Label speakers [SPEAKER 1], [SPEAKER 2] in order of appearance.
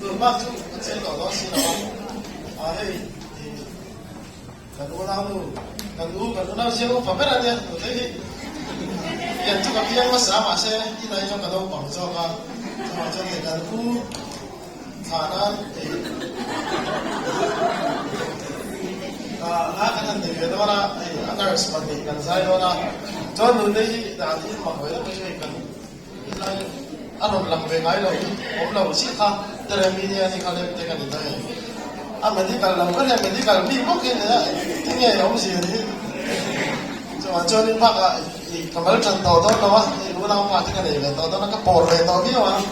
[SPEAKER 1] Tun bak chu ka cheng tawh dawn si lo a, ah hei ih kan unaunu, kan u, kan unau chiang upa ber a nia nutei hi pian chu ka piang hmasa a mahse inah hi chuan ka naupang zawk a, chuvang chuan hei kan u thlah nan ih ah kan han nei ve dawn a, hei a nurse pahnih kan zai dawn a, chuan nutei hi dan in mak ve deuh mai chu hei kan Helai a rawn lang ve ngai lo hi awm lo chiah kha Teremi nia ni kha lem te ka ni ta hei. A medical lo ber hian medical mi bawk hi nia tinge awmzia ni hi. Chuvang chuanin bakah i ka mal tan tawh dawn lo a, hei unaupa te ka nei ve tawh dawn a, ka pawr ve tawh viau ang.